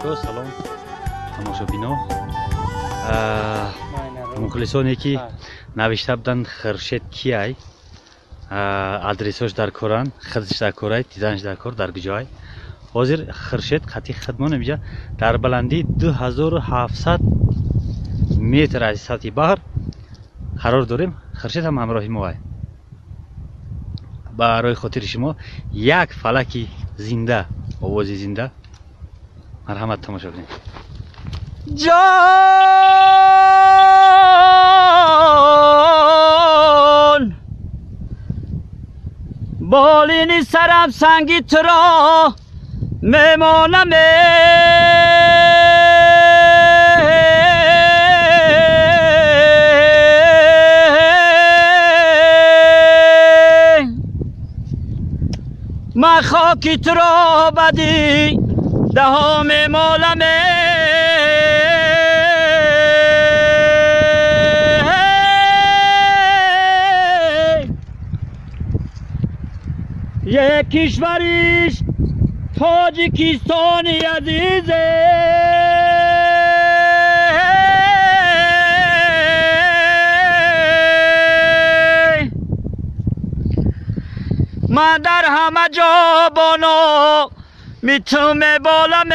Салом тамошобино, мухлисоне ки навишта буданд Хуршед кияй, адресош дар коран, худш дар корай, диданш дар кор, дар куҷоай. Ҳозир Хуршед қати хидмон инҷа дар баландии 2700 метр аз сатҳи баҳр қарор дорем. Хуршед ҳам ҳамроҳи мо ай. Барои хотири шумо як фалаки зинда, овози зинда, марҳамат тамошо кунед. Ҷон болини сарам санги туро мемонам, ман хоки туро бадӣ даҳо мемолам. Як кишвариш Тоҷикистони азизе, ман дар ҳама ҷо боно миту меболам.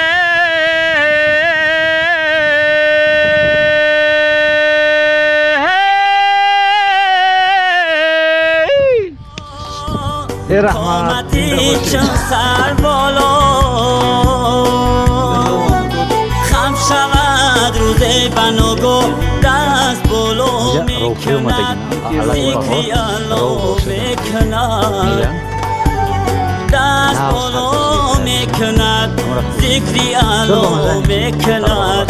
قامتی چون سر بالا خم شود روز بناگو دست بالا میکند، ذکری الله میکند، دست بالا میکند، ذکری الله میکند.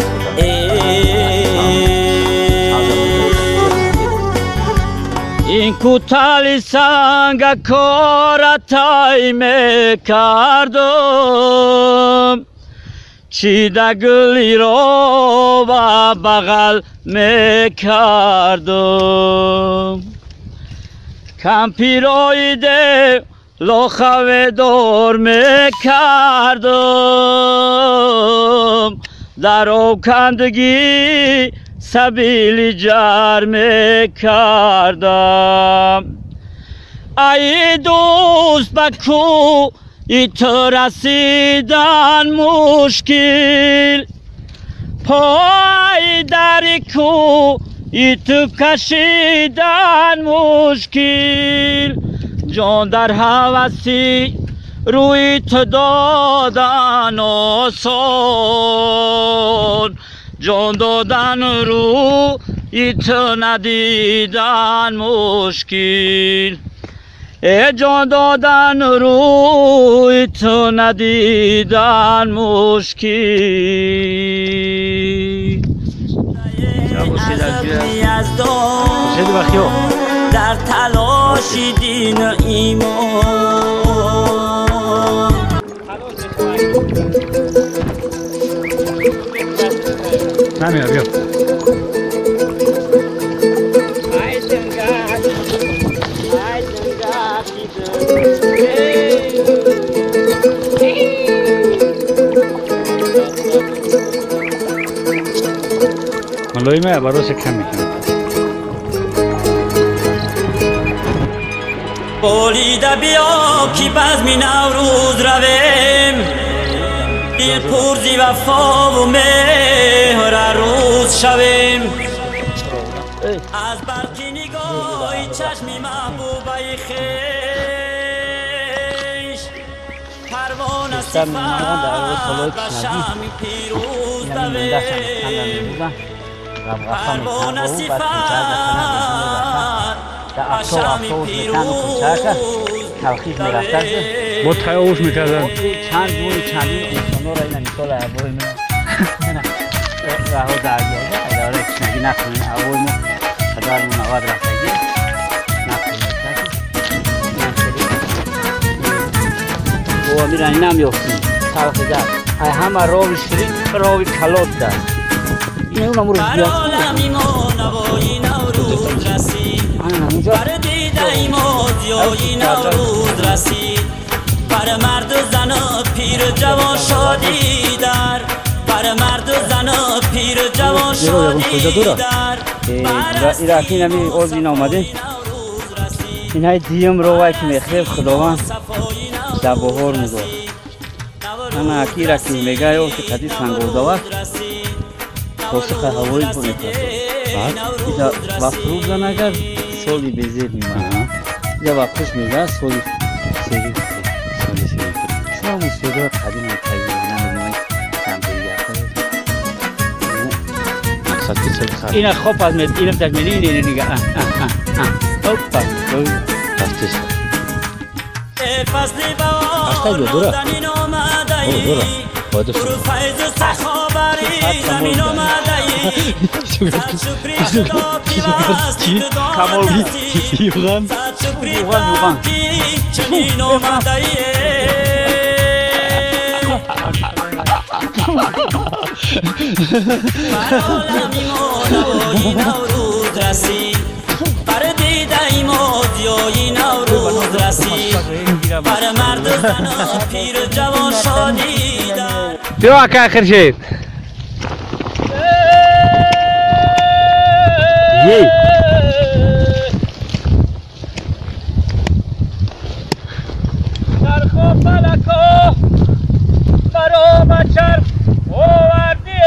Ин кутали санга кора тай мекардум, чида гулиро ба бағал мекардум. Кампирои дев лохаведор мекардум, дар обкандагӣ сабили ҷар мекардам. Ай дӯст, ба кӯи ту расидан мушкил, пой дари кӯи ту кашидан мушкил. Ҷон дар ҳаваси рӯи ту додан осон, ҷон додан рӯи ту надидан мушкил. Э ҷон додан рӯи ту надидан мушкил. Дар талоши дину имон намея биё. Мулоима бароша кам мекунад. Болида биё ки базми Наврӯз равем, дил пурзи вафову меҳра рӯз шавем. Аз барқи нигоҳи чашми маҳбубаи хеш парвона сифат ба шамъи пирӯз давем, парвона сифат ба шамъи пирӯз давем. Бо таёвуш мекарданд. Чанд буи чандин инсонҳоро ина мисол абои мо раҳо даргида, агар кишнагӣ накунем, абои мо падар мунаввар рафтагӣ накунем. Бо амира инам ёфтем талхида. Ай ҳама рови ширин рови калот да. Ин унам рӯз Бар олами мо навои Наврӯз расид, бар дидаи мо зиёи Наврӯз расид. Бар марду зану пиру ҷавон шодӣ дар جوان شادی در. ираки нами оз ин омадем. Инҳои диюм ровай ки мехӯрем, Худованд дар баҳор мудод. Ана аки ираки мегай ки қади сангордава посуха ҳавои бо мепартод. Ида вафрӯ зан агар соли безеб мемонад. Ида вафрӯш мезанад соли сери. Шумо мусиқиҳои қадим таҷриба намедонед камтар. Ина хоб аз мед, инам так мени, ина нига. Опа. Рафтест. فصل بهار نازنین آمده ای، پر فیض و سخا بری زمین آمده ای. صد شکری خدا پیوست کمال یوغان. صد شکری که چنین آمده ای. بر عالمی ما نوای نوروز رسید، بر دیده ما ضیای نوروز رسید، بر مرد و زن و پیر و جوان شادی در. بیا اکا خورشید. یی چرخ و فلکا مرا به چرخ آوردی.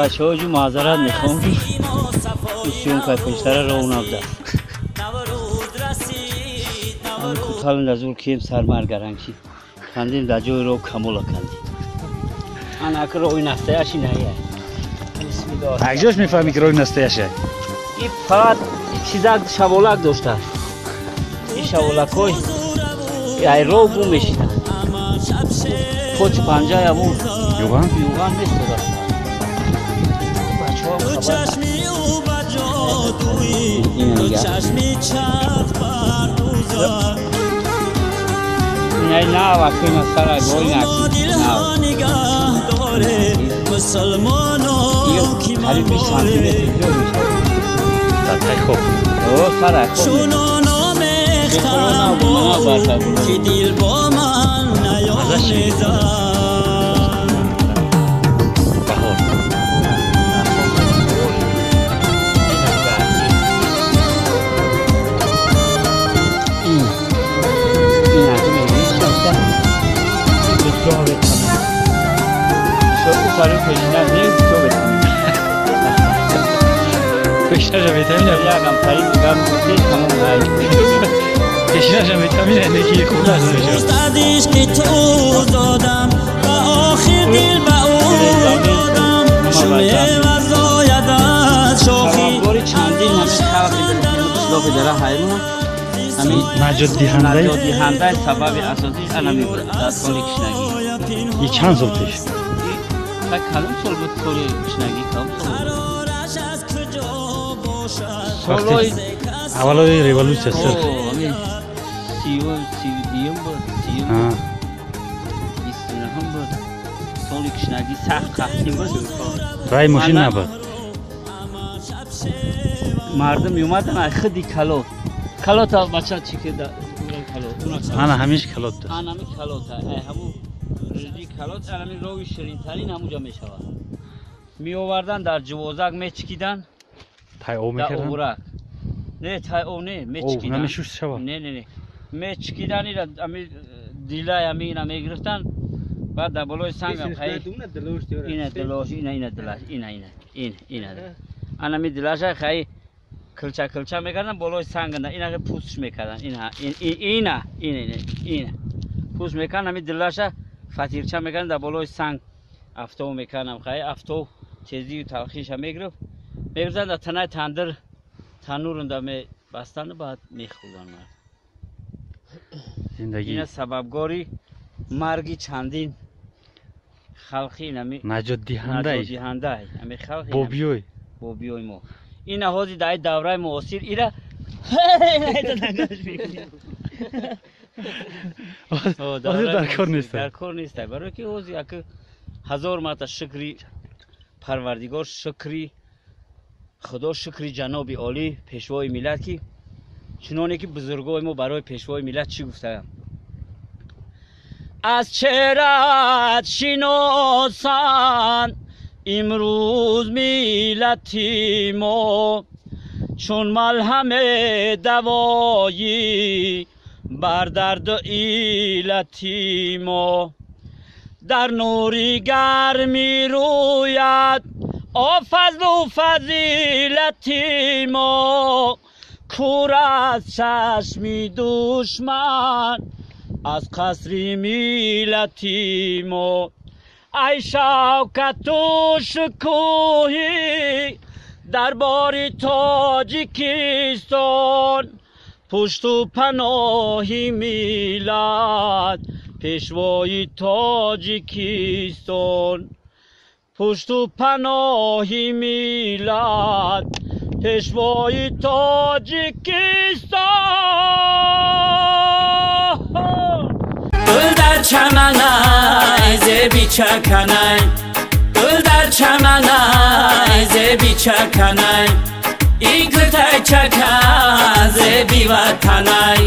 Бачаҳо ҷу маъзарат мехоҳам, ки съёмка пештара роҳ набуда. Куталм дар зур кием сармаргаран ки кандем дар ҷои роҳ камола кандем. Ана ака роҳи настоящий ная. Бисмиллоҳ. Акҷош мефаҳмӣ ки роҳи настоящий? И фақат чизак шаволак доштааст. Ин шаволакҳои ай роҳ гум мешиданд. Поч панҷаи ҳамун юған? Юған местодааст. تو چشمی او به جادویی، تو چشمی چرخ بر دوزد. نه نه وقتی مثلا گوی شما دلها نگه داره مسلمانا که من باره. چونان آمیختم با او که دل با من نیامیزد. Пешинаша витамина. Пешинаша витамина неки хурда استادیش که تو دادم و آخر دل به او دادم شمه وزاید از شاخی. چندین ҳамин халқи қишлоқи дара ҳайрон ҳамин наҷотдиҳандаи сабаби асосӣ анами буд дар соли кишнагӣ. И чанд сол пеш? Кадом сол буд соли кишнагӣ? Кадом сол буд? Солҳои аввалои революсия сурх. Сиюм, сивдуюм буд, сиюм, бисту нуҳум буд. Соли кишнагӣ сахт қаҳтӣ буд. Рай мошин набуд. Мардум меомадан ай худи калот. Калота бача чӣ кида? Ана ҳамиш калот. Ана ҳами калота. Ай ҳаму рӯзи калот, ана ҳами роҳи ширинтарин ҳамуҷа мешавад. Меовардан дар ҷувозак мечикидан. Тай об мекардан? Не, тай об не, мечикидан. Намешушт шава? Не, не, не. Мечикидан ира ами дилай ами ина мегирифтан. Баъд дар болои сангам хай ина дилош, ина ина дилаш, ина ина ин ина ана ми дилаша хай килча килча мекардан болои санг, ина пӯстш мекардан, ина ина ина ина пӯст мекардан, ами дилаша фатирча мекардан, дар болои санг афтов мекардам, хай афтов тезию талхиша мегирифт, мегирифтан дар танаи тандир танурунда мебастанду баъд мехӯрдан. Зиндагӣ ина сабабгори марги чандин халқи инами наҷотдиҳандай наҷотдиҳандай ами халқи бобиёй бобиёй мо. Ина ҳозир дар давраи муосир ира ҳозир дар кор нест, дар кор нест, барои ки ҳозир як ҳазор марта шукри Парвардигор, шукри Худо, шукри ҷаноби олӣ пешвои миллат, ки чуноне ки бузургои мо барои пешвои миллат чӣ гуфтаанд: аз чеҳрат шиносанд имрӯз миллати мо, чун малҳаме давоӣ бар дарду иллати мо, дар нури гарми рӯят о фазлу фазилати мо, кур аз чашми душман аз қасри миллати мо. Ай шавкату шукӯҳи дарбори Тоҷикистон, пушту паноҳи миллат пешвои Тоҷикистон, пушту паноҳи миллат пешвои Тоҷикистон. Гул дар чаманай зеби чаканай, гул дар чаманай зеби чаканай, ин кӯтай чакан зеби ватанай,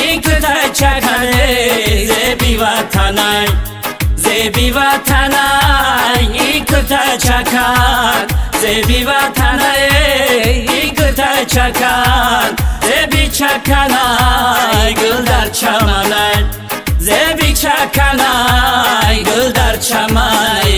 ин кӯтай чакане зеби ватанай, зеби ватанай, ин кӯтай чакан зеби ватанай, ин кӯтай чакан зеби чаканай, гул дар чаманай зеби чаканай, гул дар чаманай.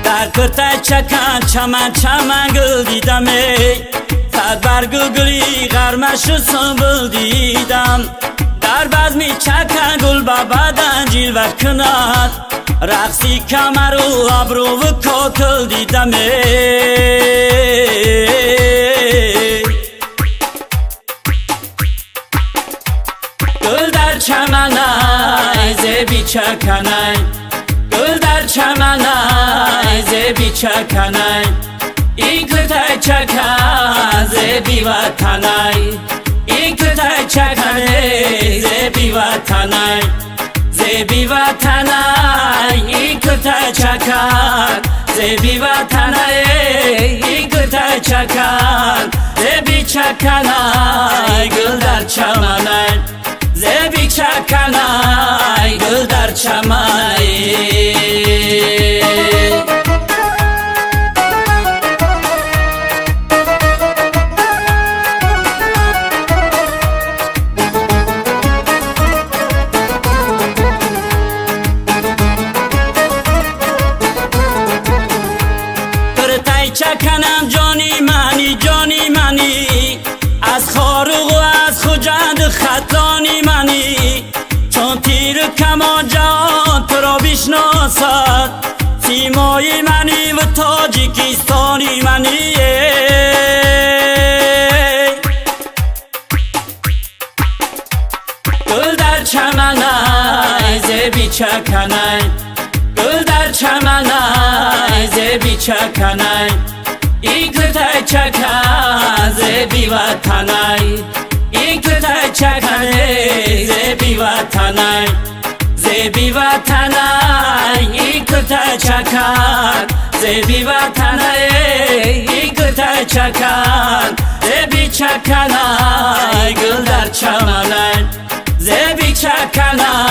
Дар кӯртай чакан чаман чаман гул дидам, эй сад баргу гули ғармашу сунбул дидам, дар базми чакан гул ба бадан ҷилва кунад, рақси камару абруву кокул дидам, эй гул дар чаманай зеби чаканай, гул дар чаманай зеби чаканай, ин кӯтай чакан зеби ватанай, ин кӯтай чакане зеби ватанай, зеби ватанай, ин кӯтай чакан зеби ватанай, ин кӯтай чакан зеби чаканай, гул дар чаманай зеби чаканай, гул дар чаманай. Чаканам ҷони мани, ҷони мани, аз Хоруғу аз Хуҷанду Хатлони мани, чун тиру камон ҷаҳон туро бишносад, симои мани ва Тоҷикистони мани. Гул дар чаманай зеби чаканай, гул дар чаманай зеби чаканай, ин кӯтай чакан зеби ватанай, ин кӯтай чакане зеби ватанай, зеби ватанай, ин кӯтай чакан зеби ватанай, ин кӯтай чакан зеби чаканай, гул дар чаманай Зеби чакана.